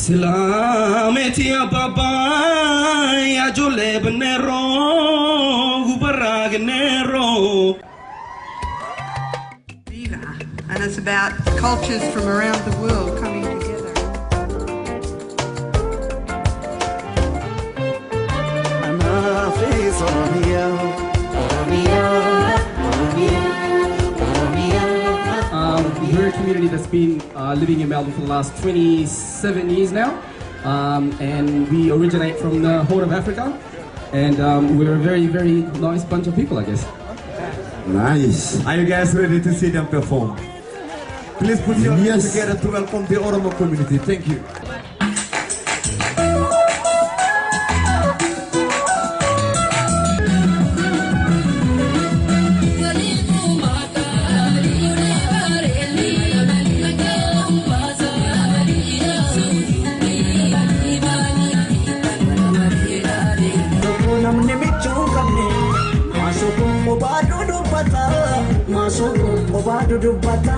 Silaameti abbaa ijoollee binneeroo gubarraa ginneeroo. And it's about cultures from around the world coming together. We're a community that's been living in Melbourne for the last 27 years now, and we originate from the Horn of Africa, and we're a very, very nice bunch of people, I guess. Nice. Are you guys ready to see them perform? Please put your hands Yes. together to welcome the Oromo community. Thank you. Namni michuu qabne maasoo qobaa dubbata maasoo qobaa dubbata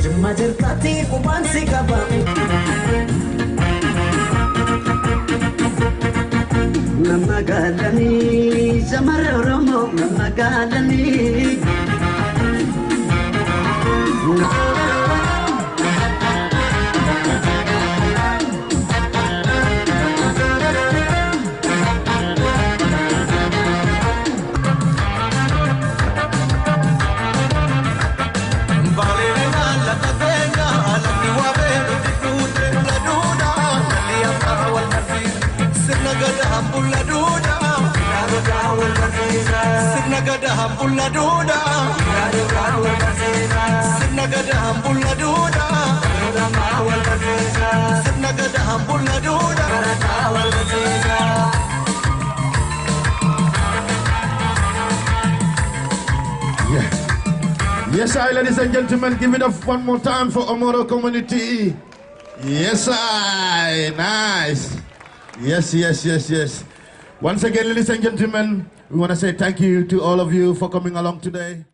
jimma jirtaatti qubaan si qaba. Nama gaalanii shamarra Oromoo nama gaalanii. Yeah. Yes, I, ladies and gentlemen, give it up one more time for Omoro community. Yes, I. Nice. Yes, yes, yes, yes. Once again, ladies and gentlemen, we want to say thank you to all of you for coming along today.